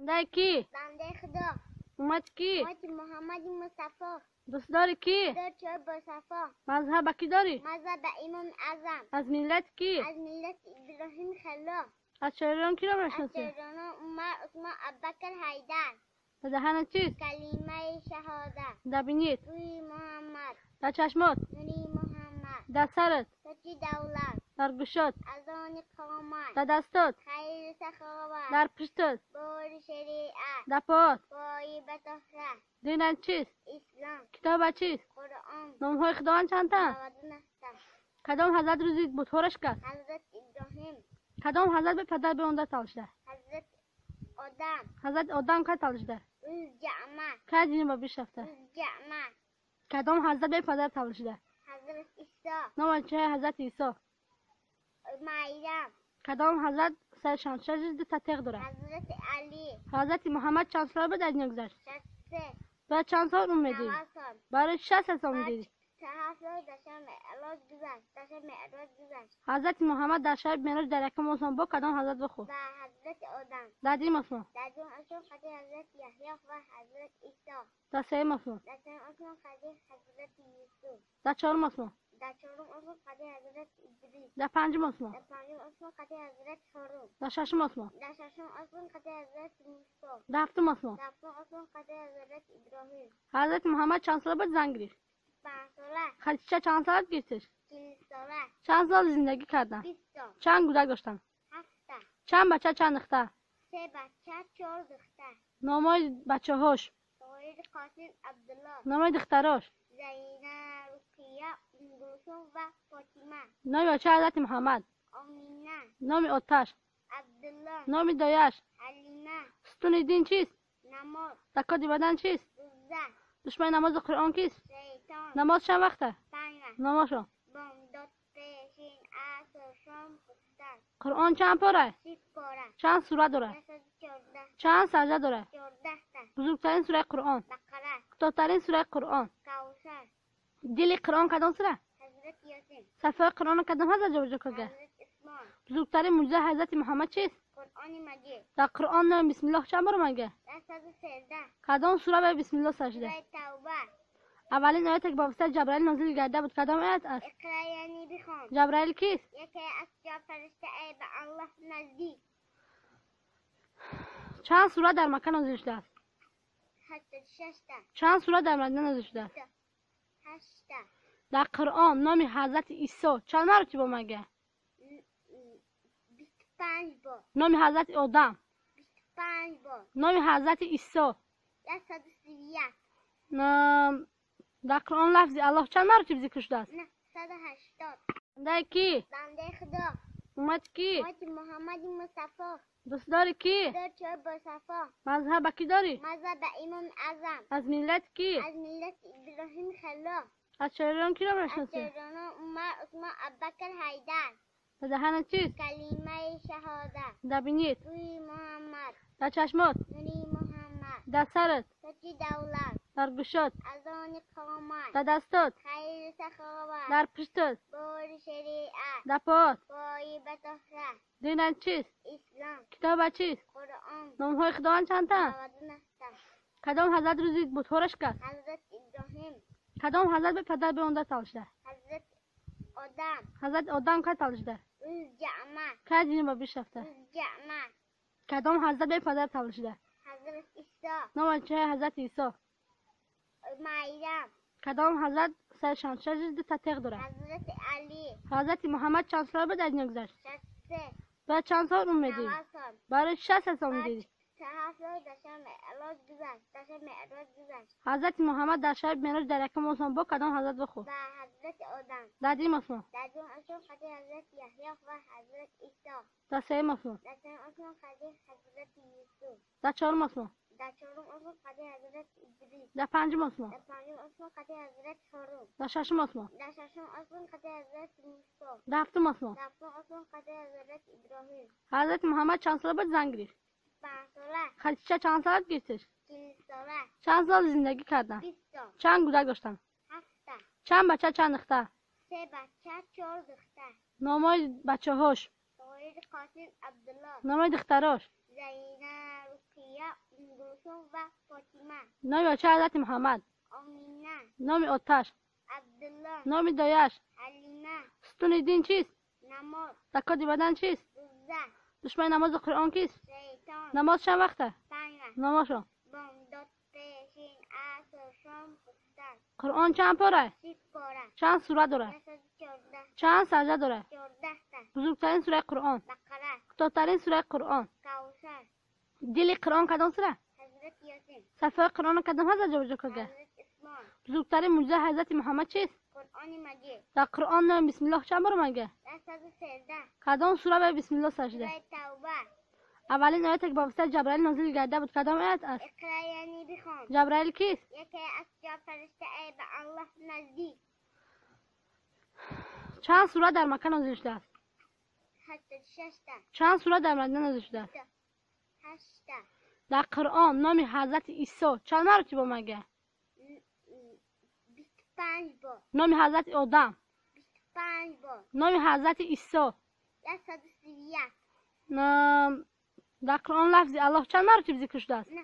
Бандаи кӣ? Бандаи Худо. Уммати кӣ? Уммати Муҳаммади Мустафо. Дӯстдори кӣ? Дӯстдори бо сафо. Мазҳаба кӣ дорӣ? Мазҳаба Имоми Аъзам. Аз миллати кӣ? Аз миллати Иброҳими Халил. Аз шоирон киро мешиносӣ? Аз шоирон Умар, Усмон, Абубакр, Ҳайдар. Дар даҳанат чист? Калимаи шаҳодат. Дар бинит? Рӯи Муҳаммад. Дар чашмот? Нури Муҳаммад. Дар сарат? Тоҷи давлат. Дар гӯшот? Азони қомат. Дар дастот? Хайру саховат. Дар пуштат? Бори шариат. Дар поат? Пои батоҳра. Динат чист? Ислом. Китобат чист? Қуръон. Номҳои Худованд чандтаанд? 99 та. Кадом ҳазрат рӯзи бутҳоро шикаст? Ҳазрат Иброҳим. Кадом ҳазрат бе падар беонда таваллуд шуда? Ҳазрат Одам. Ҳазрати Одам кай таваллуд шуда? Рӯзи ҷумъа. Кай дини ба биҳишт рафта? Рӯзи ҷумъа. Кадом ҳазрат бе падар таваллуд шуда? Ҳазрат Исо. Номи чаи ҳазрати Исо? Марям. Кадом ҳазрат сари шамшер дута теғ дорад? Ҳазрати Алӣ. Ҳазрати Муҳаммад чанд сола буд аз дунё гузашт? 63. Баъд чанд сол умр медиҳӣ? 90 сол. Барои чӣ 63 сол медиҳӣ? 7 сол дар шаби Меъроҷ гузашт. Дар шаби Меъроҷ гузашт. Ҳазрати Муҳаммад дар шаби Меъроҷ дар якум осмон бо кадом ҳазрат вохӯрд? Ба ҳазрати Одам. Дар дуюм осмон? Дар дуюм осмон қади ҳазрати Яҳё ва ҳазрати Исо. Дар сеюм осмон? Дар сеюм осмон қади ҳазрати Юсуф. Дар чорум осмон? Дар чорум осмон қади ҳазрати Идрис. Дар панҷум осмон? Дар панҷум осмон қади ҳазрати Ҳорун. Дар шашум осмон? Дар шашум осмон қади ҳазрати Мусо. Дар ҳафтум осмон? Дар ҳафтум осмон қади ҳазрати Иброҳим. Ҳазрати Муҳаммад чанд сола буд зан гирифт? 5 сола. Хадича чанд сола гирифтеш? 40 сола. Чанд сол зиндагӣ карданд? 20 сол. Чанд кӯдак доштанд? Ҳафта. Чанд бача, чанд духтар? Се бача, чор духтар. Номҳои бачаҳош? Тоҳир, Қосим, Абдулло. Номҳои духтарош? Зайнаб, Руқия, Умгулсум ва Фотима. Номи очаи ҳазрати Муҳаммад? Омина. Номи оташ? Абдулло. Номи дояш? Ҳалима. Сутуни дин чист? Намоз. Закоти бадан чист? Рӯза. Душмани намозу Қуръон кист? Шайтон. Намоз чанд вақта? Панҷ вақт. Номошон? Бомдод, пешин, аср, шом, хуфтан. Қуръон чанд пора? 30 пора. Чанд сура дорад? 114. Чанд саҷда дорад? 14 та. Бузургтарин сураи Қуръон? Бақара. Кӯтоҳтарин сураи Қуръон? Кавсар. Дили Қуръон кадом сура? Ҳазрати Ёсин. Саҳифаҳои Қуръонро кадом ҳазрат ҷобаҷо карда? Ҳазрати Усмон. Бузургтарин мӯъҷизаи ҳазрати Муҳаммад чист? Қуръони Маҷид. Дар Қуръон номи Бисмиллоҳ чанд бор омада? 113. Кадом сура ба Бисмиллоҳ сар шуда? Сураи Тавба. Аввалин ояте ки ба воситаи Ҷабраил нозил гардида буд, кадом оят аст? Иқра, яъне бихон. Ҷабраил кист? Яке аз чор фариштаи ба Аллоҳ наздик. Чанд сура дар Макка нозил шудааст? 86 та. Чанд сура дар Мадина нозил шудааст? 8 та. Дар Қуръон номи ҳазрати Исо чанд маротиба омада? 25 бор. Номи ҳазрати Одам? 25 бор. Номи ҳазрати Исо? 131. Дар Қуръон лафзи Аллоҳ чанд маротиб зикр шудааст? 980. Бандаи кӣ? Бандаи Худо. Уммати кӣ? Уммати Муҳаммади Мустафо. Дӯстдори кӣ? Дӯстдори бо сафо. Мазҳаба кӣ дорӣ? Мазҳаба Имоми Аъзам. Аз миллати кӣ? Аз миллати Иброҳими Халил. Аз шоирон киро Аз мешиносӣ? шоирон Умар, Усмон, Абубакр, Ҳайдар. Дар даҳанат чист? Калимаи шаҳодат. Дар бинит? Рӯи Муҳаммад. Дар чашмот? Нури Муҳаммад. Дар сарат? Тоҷи давлат. Дар гӯшот? Азони қомат. Дар дастот? Хайру саховат. Дар пуштат? Бори шариат. Дар поат? Пои батоҳра. Динат чист? Ислом. Китобат чист? Қуръон. Номҳои Худованд чандтаанд? 99 та. Кадом ҳазрат рӯзи бутҳоро шикаст? Ҳазрати Иброҳим. Кадом ҳазрат бе падар беонда таваллуд шуда? Ҳазрати Одам. Ҳазрати Одам кай таваллуд шуда? Рӯзи ҷумъа. Кай дини ба биҳишт рафта? Рӯзи ҷумъа. Кадом ҳазрат бе падар таваллуд шуда? Ҳазрати Исо. Номи чаи ҳазрати Исо? Марям. Кадом ҳазрат сари шамшер дута теғ дорад? Ҳазрати Алӣ. Ҳазрати Муҳаммад чанд сола буд аз дунё гузашт? 63. Баъд чанд сол умр медиҳӣ? 90 сол. Барои чӣ 63 сол медиҳӣ? 7 сол дар шаби Меъроҷ гузашт. Дар шаби Меъроҷ гузашт. Ҳазрати Муҳаммад дар шаби Меъроҷ дар якум осмон бо кадом ҳазрат вохӯрд? Ба ҳазрати Одам. Дар дуюм осмон? Дар дуюм осмон қади ҳазрати Яҳё ва ҳазрати Исо. Дар сеюм осмон? Дар сеюм осмон қади ҳазрати Юсуф. Дар чорум осмон? Дар чорум осмон қади ҳазрати Идрис. Дар панҷум осмон? Дар панҷум осмон қади ҳазрати Ҳорун. Дар шашум осмон? Дар шашум осмон қади ҳазрати Мусо. Дар ҳафтум осмон? Дар ҳафтум осмон қади ҳазрати Иброҳим. Ҳазрати Муҳаммад чанд сола буд зан гирифт? 5 сола. Хадича чанд сола гирифтеш? 40 сола. Чанд сол зиндагӣ карданд? 20 сол. Чанд кӯдак доштанд? Ҳафта. Чанд бача, чанд духтар? Се бача, чор духтар. Номҳои бачаҳош? Тоҳир, Қосим, Абдулло. Номҳои духтарош? Зайнаб, Руқия. Номи очаи ҳазрати Муҳаммад? Омина. Номи оташ? Абдулло. Номи дояш? Ҳалима. Сутуни дин чист? Намоз. Закоти бадан чист? Рӯза. Душмани намози Қуръон кист? Шайтон. Намоз чанд вақта? Панҷ вақт. Номошон? Бомдод, пешин, аср, шом, хуфтан. Қуръон чанд пора? 30 пора. Чанд сура дорад? 114. Чанд саҷда дорад? 14 та. Бузургтарин сураи Қуръон? Бақара. Кӯтоҳтарин сураи Қуръон? Кавсар. Дили Қуръон кадом сура? Ҳазрати Ёсин. Сафҳаи Қуръонро кадом ҳазрат ҷобаҷо карда? Ҳазрати Усмон. Бузургтарин мӯъҷизаи ҳазрати Муҳаммад чист? Қуръони Маҷид. Дар Қуръон номи Бисмиллоҳ чанд бор омада? 113. Кадом сура ба Бисмиллоҳ сар шуда? Сураи Тавба. Аввалин ояте ки ба воситаи Ҷабраил нозил гардида буд, кадом оят аст? Иқра, яъне бихон. Ҷабраил кист? Яке аз чор фариштаи ба Аллоҳ наздик. Чанд сура дар Макка нозил шудааст? 86 та. Чанд сура дар Мадина нозил шудааст? Ҳашта. Дар Қуръон номи ҳазрати Исо чанд маротиба омада? 25 бор. Номи ҳазрати Одам? 25 бор. Номи ҳазрати Исо? 131. Дар Қуръон лафзи Аллоҳ чанд маротиба зикр шудааст? На.